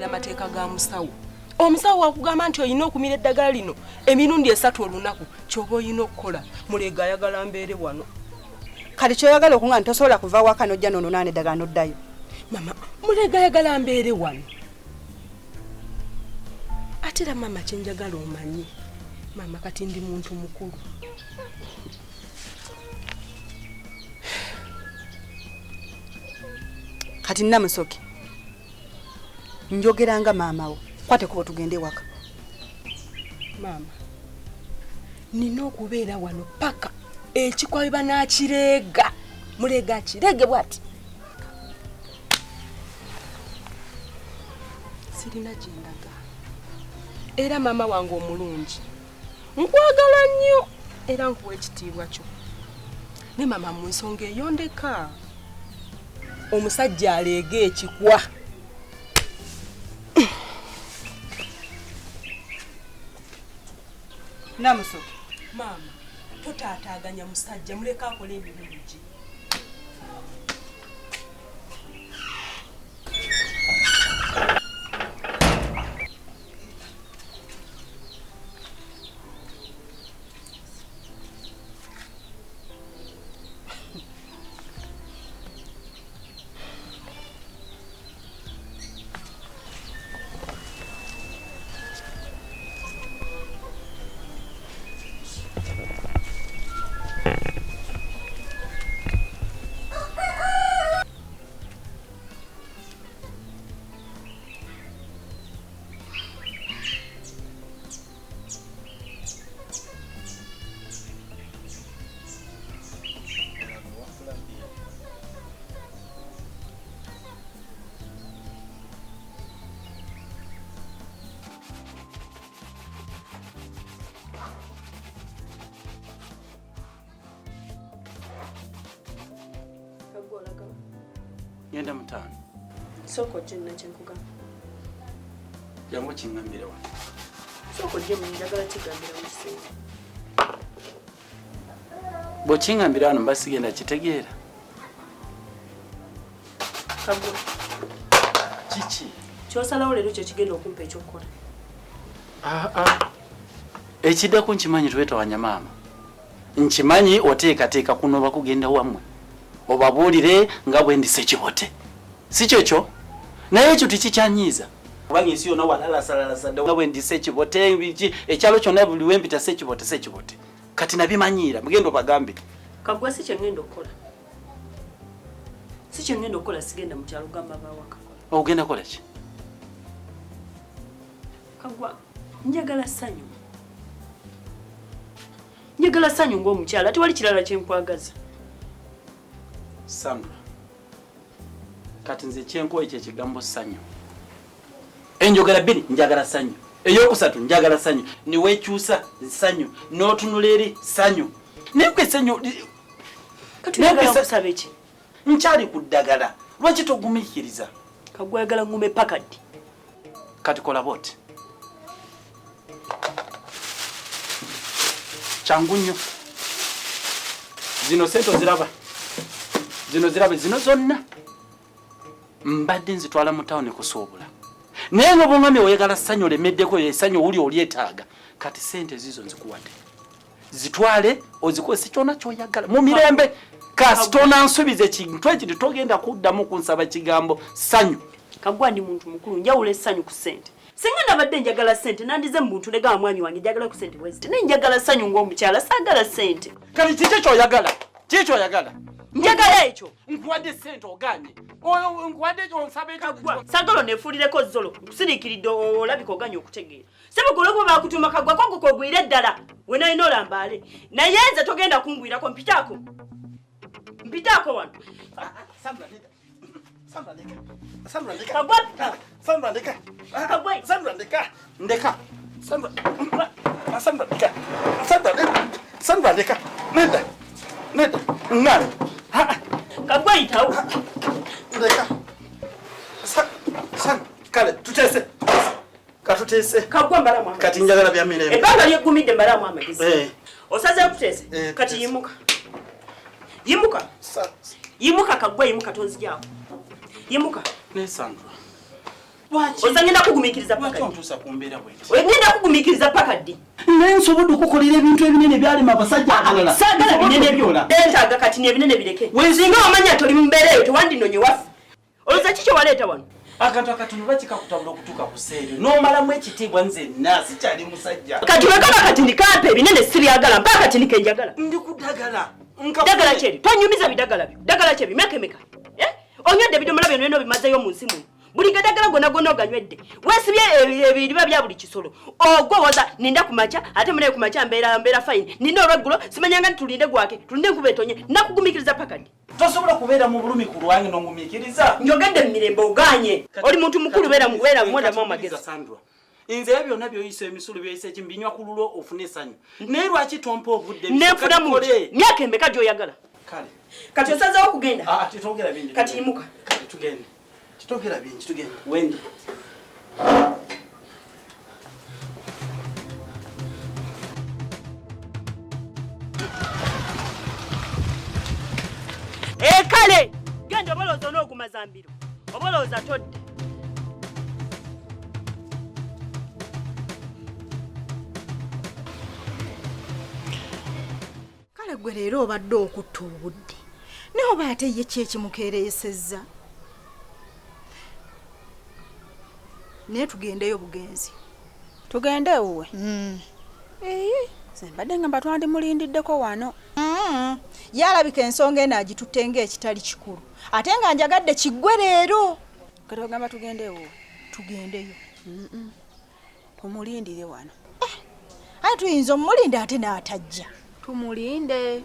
okugoberera amateeka ga musawo. Omusawo akugamba nti olina okumira eddagala lino emirundi esatu olunaku, kyoba olina okukola. Mulega ayagala mbeere wano. Kati kyoyagala okunga nti tosobola kuva waka nojja nononaana eddagala noddayo? Mama, Mulega ayagala mbeere wano. Ate era maama kyenjagala omanye, maama kati ndi muntu mukulu. Kati Namusoke, njogera nga maama wo, kwata ekkubo tugende ewaka. Maama, nina okubeera wano paka ekikwa bwe banaakireega. Muleega akireege bw'ati. Sirina gye ndaga. Era maama wange omulungi, nkwagala nnyo era nkuwa ekitiibwa kyo. Ne maama mu nsonga eyo ndeka. Omusajja aleega ekikwa. Namusoke. Maama, totaataaganya musajja, muleke akole emirimu gye. Ngenda mutaano. Sooka ojje nina kye nkugamba. Jangu okiŋŋambire wano. Sooka ojje mu njagala kigambira mu kisenge. Bw'okiŋŋambira wano mba sigenda kitegeera. Kagwa. Kiki? Ky'osalawo leero kye kigenda okumpa eky'okukola. Ah, ah. Ekiddako nkimanyi twetawanya maama. Nkimanyi oteekateeka kunoba kugenda wammwe obabuulire nga bwe ndi Ssekibote, si kyekyo? Naye ekyo tekikyanyiiza kubanga ensi yonna walalasalalasa dda nga bwe ndi Ssekibote, biki ekyalo kyonna buli we mpita Ssekibote, Ssekibote. Kati nabimanyiira, mugenda obagambe. Kaggwa si kye ŋŋenda okukola, si kye ŋŋenda okukola, sigenda mu kyalo kugamba b'awaka. Ogenda kukola ki? Kaggwa, njagala ssanyu. Njagala ssanyu ng'omukyala, tewali kirala kye nkwagaza. Sandra, kati nze kyenkoye kye kigambo ssanyu. Enjogera bbiri, njagala ssanyu. Eyokusatu, njagala ssanyu. Ne weekyusa ssanyu, n'otunula eri ssanyu. Naye gwe ssanyu... Kati oyagala nkusabe ki? Nkyali ku ddagala, lwaki togumiikiriza? Kaggwa oyagala ŋŋume paka ddi? Kati kola bw'oti. Kyangu nnyo. Zino sente oziraba? Zino zirabe, zino zonna mbadde nzitwala mu tawuni kusuubula. Naye nga bw'ongambye oyagala ssanyu olemeddeko, essanyu owuli olyetaaga. Kati sente zizo nzikuwadde. Zitwale ozikozese kyona ky'oyagala mu mirembe. Kasita onansuubiza ekintu ekyo nti togenda kuddamu kunsaba kigambo ssanyu. Kaggwa ndi muntu mukulu, njawula essanyu ku ssente. Singa nabadde njagala ssente nandize mu buntu negamba mwami wange njagala ku ssente bweziti, naye njagala ssanyu ng'omukyala, saagala ssente. Kati kiki ky'oyagala? Kiki ky'oyagala? Njagala ekyo. Nkuwadde ssente ogaanye. Oyo nkuwadde ekyo onsaba ekyo. Kaggwa, saagala oneefuulireko zolo, nkusiriikiridde olabika oganye okutegeera. Ssebo gwe olwokuba baakutuuma Kaggwa ko gwe k'ogwire ddala wena olina olambaale. Naye nze togenda kungwirako, mpitaako. Mpitaako wano. Sandra, ndeka. Sandra, ndeka. Sandra, ndeka. Kaggwa. Sandra, ndeka. Kaggwa. Sandra, ndeka. Ndeka. Sandra. Sandra, ndeka. Sandra, ndeka. Sandra, ndeka. Nedda. Nedda. Ngani. Kaggwa yitawo. Ndeka. Sandra, kale tuteese. Katuteese. Kaggwa mbalamu amagezi. Kati njagala bya mirembe. Ebbanga lyeggumidde mbalamu amagezi. Osazeewo tuteese? Kati yimuka. Yimuka. Yimuka Kaggwa, yimuka tonzigyako. Yimuka. Ne Sandra. Lwaki? Oza ngenda kugumiikiriza paka Lwaki ddi? ontuusa ku mbeera bw'eti? Ngenda kugumiikiriza paka ddi? Naye nsobodde okukolera ebintu ebinene byalema abasajja abalala. Saagala binene byo. Nsobola. Neetaaga kati n'ebinene bireke. Weezi- Singa wamanya nti oli mu mbeera eyo tewandinonye waffe. Olowooza ki kye waleeta wano? Akantu akatono lwaki kakutabula okutuuka ku sseeryo n'omalamu ekitiibwa nzenna sikyali musajja. Kati wekaba kati ndikampa ebinene sibyagala mpa akatini ke njagala. Ndi ku ddagala. Ddagala ki eryo? Tonyumiza bidagala byo. Ddagala ki ebyo? Mekemeka. Eh? Onywedde ebidomola byonna byonna obimazeeyo mu nsi muno. Buli gadagala gonna gonna oganywedde. Weesibye ebiriba bya buli kisolo. Ogwowoza ninda ku makya ate munaye ku makya mbeera fine. Ninda olweggulo simanyanga nti tulinde gwake tulinde enkuba etonye nakugumiikiriza paka ddi? Tosobola kubeera mu bulumi ku lwange n'ongumiikiriza. Njogedde mu mirembe ogaanye. Oli muntu mukulu beera muweramu amagezi. Sandra, nze ebyo byonna by'oyisa emisulo by'oyisa ekimbinywa ku lulwo ofune essanyu. Naye lwaki tompa obudde? Nenfuna mu myaka emeka gy'oyagala? Kale. Kati osazeewo kugenda? Ah, tetwogera bingi. Kati yimuka. Kale tugende. Tetwogera bingi tugende. Wendi. Kale genda obalowooza onooguma mbiro. Obalowooza todde. Kale gwe leero obadde okutta obudde. Naye oba ate ye ki ekimukeereesezza? Naye tugendeyo bugenzi. Tugende ewuwe? Nze mbadde ngamba twandimulindiddeko wano. Ye alabika ensonga eno agitutte ng'ekitali kikulu. Ate nga njagadde kiggwe leero. Kati ogamba tugende ewuwe? Tugendeyo. Tumulindire wano. Aye tuyinza omulinda ate n'atajja. Tumulinde.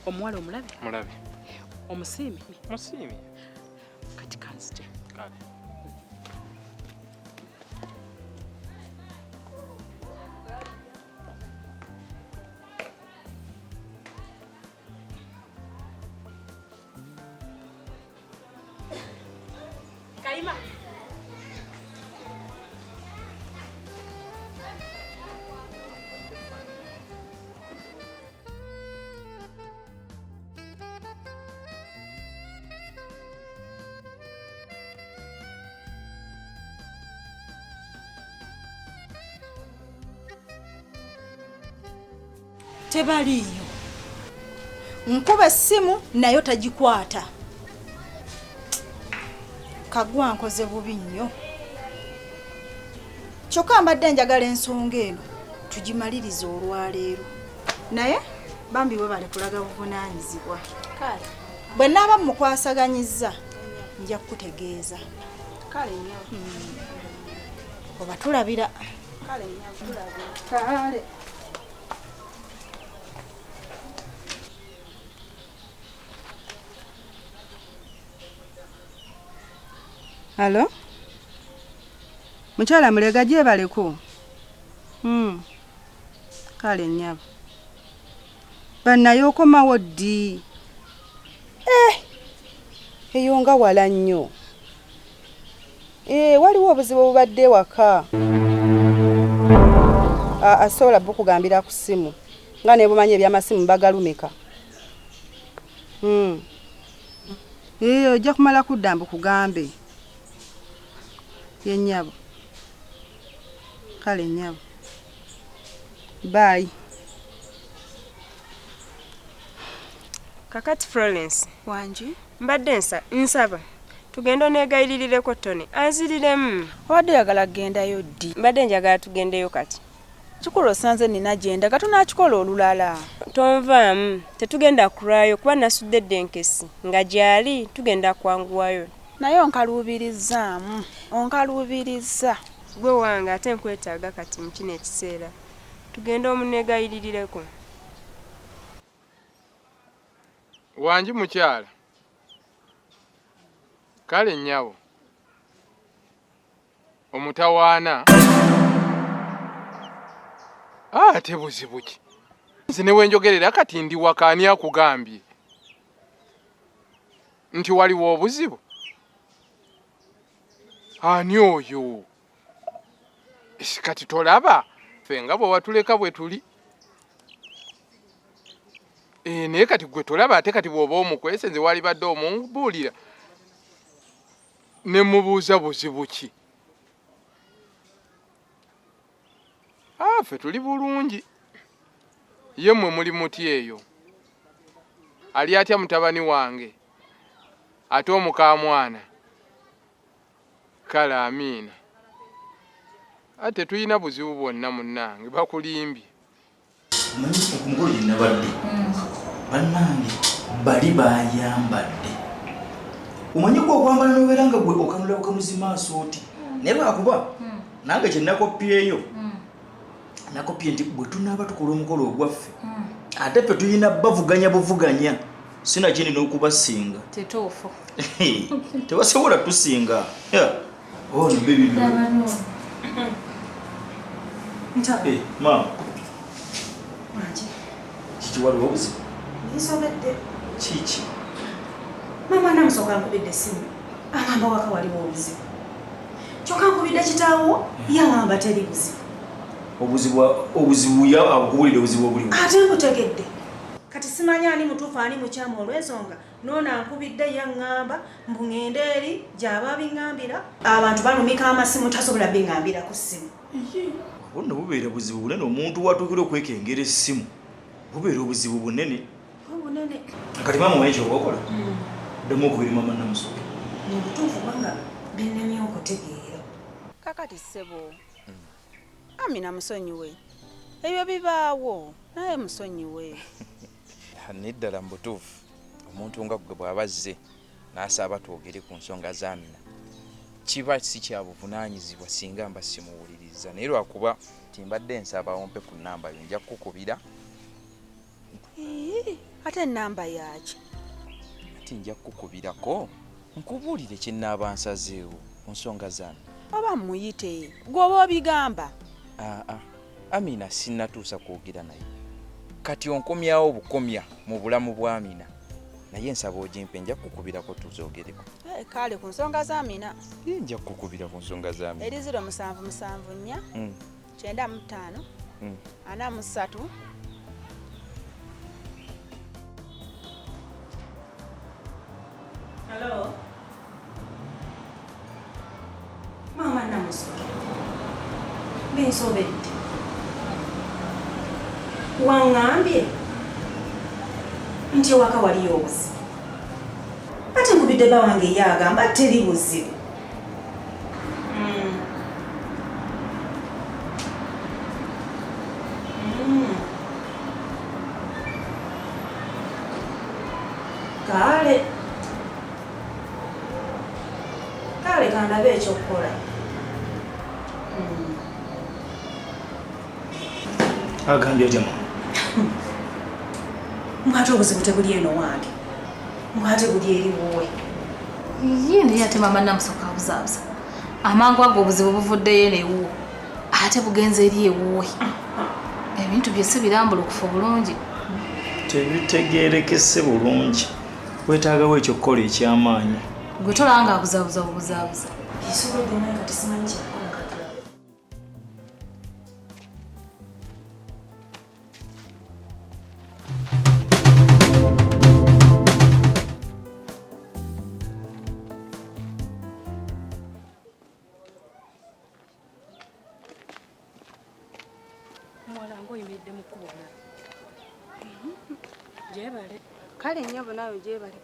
Omuwala omulabe? Mulabe. Omusiimi? Musiimi. Kati kanzije. Kale. Kayima. Tebaliiyo. Nkuba essimu nayo tagikwata. Kagwa nkoze bubi nnyo. Kyokka mbadde njagala ensonga eno tugimalirize olwaleero. Naye bambi webale kulaga buvunaanyizibwa. Kale. Bwe naaba mmukwasaganyizza nja kukutegeeza. Kale nnyo. Oba tulabira. Kale nnyo tulabira. Kale. Halo? Mukyala Mulega gyebaleko. Kale nnyabo. Bannaye okomawo ddi? Eyo nga wala nnyo. Waliwo obuzibu obubadde ewaka. Asobola bukugambira ku ssimu. Nga ne bumanyi eby'amasimu bagalumika. Ojja kumala kudda mbukugambe. Ye nnyabo. Kale nnyabo. Bye. Kakati Florence. Wangi. Mbadde nsaba. Tugende oneegayiririreko Tony anziriremu. Obadde oyagala kugendayo ddi? Mbadde njagala tugendeyo kati. Kikulu osanze nina gye ndaga tunaakikola olulala. Tonvaamu, tetugenda kulwayo kuba nasudde dda enkessi nga gyali tugenda kwanguwayo. Naye onkaluubirizzaamu, onkaluubirizza. Ggwe wange ate nkwetaaga kati mu kino ekiseera. Tugende omuneegayiririreko. Wangi mukyala. Kale nnyabo. Omutawaana. Ate buzibu ki? Nze ne wenjogerera kati ndi waka ani akugambye nti waliwo obuzibu? Ani oyo? Kati tolaba ffe nga bwe watuleka bwe tuli. Eh, naye kati gwe tolaba ate kati bw'oba omukwese nze walibadde omumbuulira ne mubuuza buzibu ki? Ah, ffe tuli bulungi. Ye mmwe muli muti eyo? Ali atya mutabani wange? Ate omukaamwana? Kale amiina. Ate tetulina buzibu bwonna munnange, bakulimbye. Omanyi ku mukolo gye nabadde bannange bali bayambadde omanyi gwe okwambala nobeera nga gwe okanula bukanuzi maaso oti naye lwakuba nange kye nakoppyeyo nakoppye nti bwe tunaaba tukola omukolo ogwaffe ate ffe tulina bavuganya buvuganya sinakindi n'okubasinga. Kituufu. Tebasobola tusinga. Oh, no baby. Ntaba. Hey, mama. Wangi. Kiki waliwo obuzibu? Nsobedde. Kiki? Mama Namusoka ankubidde essimu. Agamba waka waliwo obuzibu. Kyokka nkubidde kitaawo yaŋŋamba teri buzibu. Obuzibu obuzibu ya akubulidde obuzibu obuliwo. Ate nkutegedde. Kati simanyi ani mutuufu ani mukyamu olw'ensonga n'ono ankubidde yaŋŋamba mbu ŋŋende eri gy'aba abiŋŋambira. Abantu balumika amasimu tasobola biŋŋambira ku ssimu. Obwo nno bubeera buzibu bunene omuntu w'atuukira okwekengera essimu bubeera obuzibu bunene. Obunene. Kati maama omanyi ky'oba okola? Ddamu okubira maama Namusoke. Mu butuufu kubanga binnemye okutegeera. Kakati ssebo Amina musonyiwe ebyo bibaawo naye musonyiwe. Naye ddala mu butuufu omuntu nga ggwe bw'aba azze n'asaba twogere ku nsonga za Amina kiba si kya buvunaanyizibwa singa mba simuwulirizza naye lwakuba nti mbadde nsaba ompe ku nnamba yo nja kukukubira. Ii, ate ennamba yaaki? Anti nja kukukubirako nkubuulire kye nnaaba nsazeewo ku nsonga za Amina. Oba mmuyite ggwe oba obigamba? Aa, Amina sinnatuusa kwogera naye kati onkomyawo bukomya mu bulamu bwa Amina naye nsaba ogimpe nja kukukubirako tuzoogereko. Eh, kale ku nsonga za Amina. Ye nja kukukubira ku nsonga za Amina. Eri 0774 95 43. Hello. Maama Namusoke. Binsobedde. Waŋŋambye nti ewaka waliyo obuzibu. Ate nkubidde bba wange ye agamba teri buzibu. Kale. Kale kandabe ekyokukola. Agambye atya mama? Mbu ate obuzibu tebuli eno wange. Mbu ate buli eri wuwe. Ye naye ate maama Namusoka abuzaabuza. Amangu ago obuzibu buvuddeyo eno ewuwo. Ate bugenze eri ewuwe. Ebintu bye si birambulukufu bulungi. Tebitegeerekese bulungi. Weetaagawo ekyokukola eky'amaanyi. Gwe tolaba nga abuzaabuza bubuzaabuza. Nsobedde naye kati simanyi kyakukola kati. Muwala ng'oyimiridde mu kkubo omulala. Gyebale. Kale nnyabo naawe gyebale.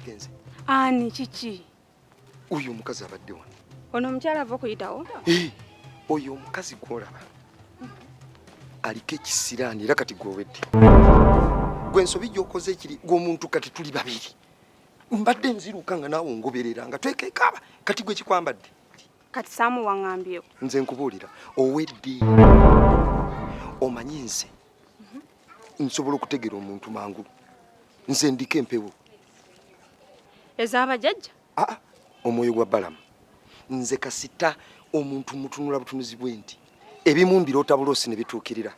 Agenze. Ani kiki? Oyo omukazi abadde wano. Ono omukyala ava okuyitawo? Oyo omukazi gw'olaba aliko ekisiraani era kati gw'owedde. Gwe ensobi gy'okoze ekiri gw'omuntu kati tuli babiri. Mbadde nziruka nga naawe ongoberera nga twekekaaba kati gwe kikwambadde. Kati Saamu waŋŋambyeko. Nze nkubuulira owedde. Omanyi nze nsobola okutegeera omuntu mangu. Nze ndiko empewo. Ez'abajjajja? Aa, omwoyo gwa Balamu. Nze kasita omuntu mutunula butunuzi bwe nti ebimu mbiroota buloosi ne bituukirira.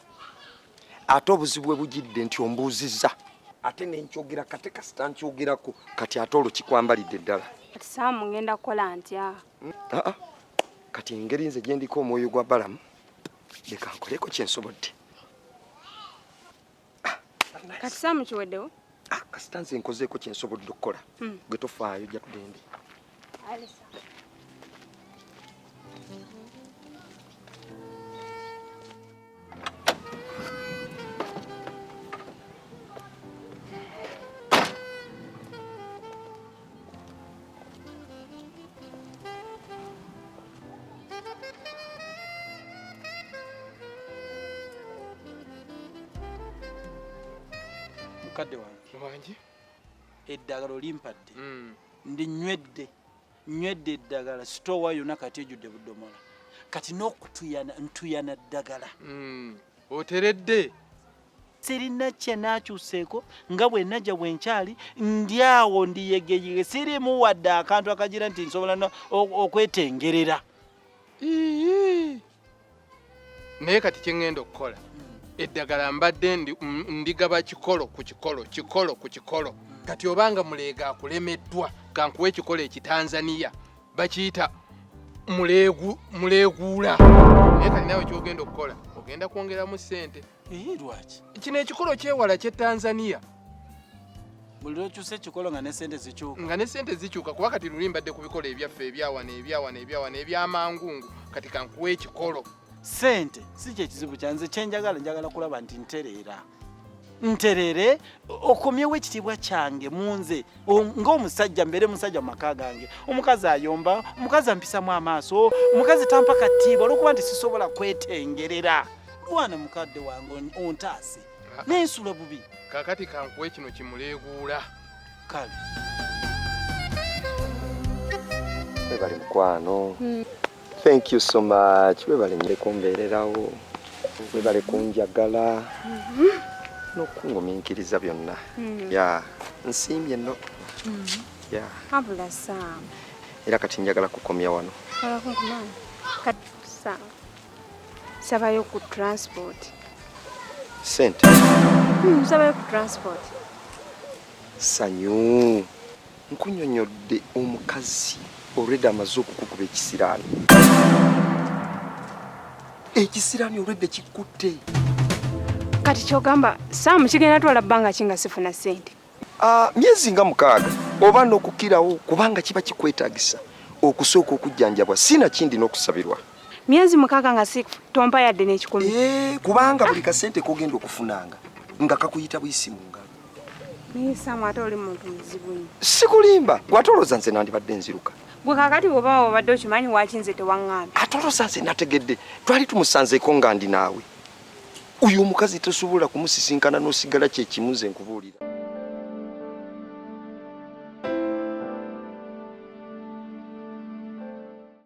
Ate obuzibu bwe bujidde nti ombuuzizza ate ne nkyogera kate kasita nkyogerako kati ate olwo kikwambalidde ddala. Kati Saamu ngenda kukola ntya? Aa, kati engeri nze gye ndiko omwoyo gwa Balamu leka nkoleko kye nsobodde. Kati Saamu kiweddewo? Kasita nze nkozeeko kye nsobodde okukola. Gwe tofaayo ojja tugende. Mukadde wange. Wangi? Eddagala olimpadde. Ndi nywedde. Nywedde eddagala sitoowa yonna kati ejjudde buddomola. Kati n'okutuyana ntuyana ddagala. Oteredde. Sirina kye naakyuseeko nga bwe najja bwe nkyali ndi awo ndiyegeyege sirimu wadde akantu akagira nti nsobola okwetengerera. Naye kati kye ŋŋenda okukola eddagala mbadde ndigaba kikolo ku kikolo kikolo ku kikolo. Kati obanga muleega akulemeddwa kankuwa ekikolo ekitanzaniya bakiyita muleeguula. Naye kati naawe ky'ogenda okukola ogenda kwongeramu ssente. Lwaki? Kino ekikolo kyewala ky'e Tanzania. Buli lw'okyusa ekikolo nga ne ssente zikyuka. Nga ne ssente zikyuka kuba kati luli mbadde ku bikolo ebyaffe ebyawano ebyawano ebyawano ebyamangungu kati kankuwa ekikolo. Ssente si kye kizibu kyanze kye njagala njagala kulaba nti ntereera. Nterere okomyewo ekitiibwa kyange mu nze ng'omusajja mbeere musajja mu maka gange. Omukazi ayomba, omukazi ampisamu amaaso, omukazi tampa katiibwa olw'okuba nti sisobola kwetengerera. Lwana mukadde wange ontaase. Nensula bubi. Kaakati kankuwe kino kimuleeguula. Kale. Webale mukwano. Thank you so much. Webale nnyo kumbeererawo. Webale kunjagala. N'okungumiikiriza byonna. Ya, nsiimye nno. Ya. Wabula Sam. Era kati njagala kukomya wano. Kati Sam. Sabayo ku transport. Sente. Sabayo ku transport. Sanyu. Nkunyonyodde omukazi already amaze okukukuba ekisiraani. Ekisiraani already kikutte. Kati kyogamba Sam kigenda twala bbanga ki nga sifuna ssente? Myezi nga 6 oba n'okukirawo kubanga kiba kikwetaagisa okusooka okujjanjabwa sina kindi n'okusabirwa. Myezi 6 nga si tompa yadde n'ekikumi. Kubanga buli kasente k'ogenda okufunanga nga kakuyita buyisi mu ngalo. Naye Sam ate oli muntu muzibu nnyo. Sikulimba, gwe ate olowooza nze nandibadde nziruka. Gwe kaakati bw'oba obadde okimanyi waaki nze tewaŋŋambye. Ate olowooza nze nategedde, twali tumusanzeeko nga ndi naawe. Oyo omukazi tosobola kumusisinkana n'osigala kye kimu nze nkubuulira.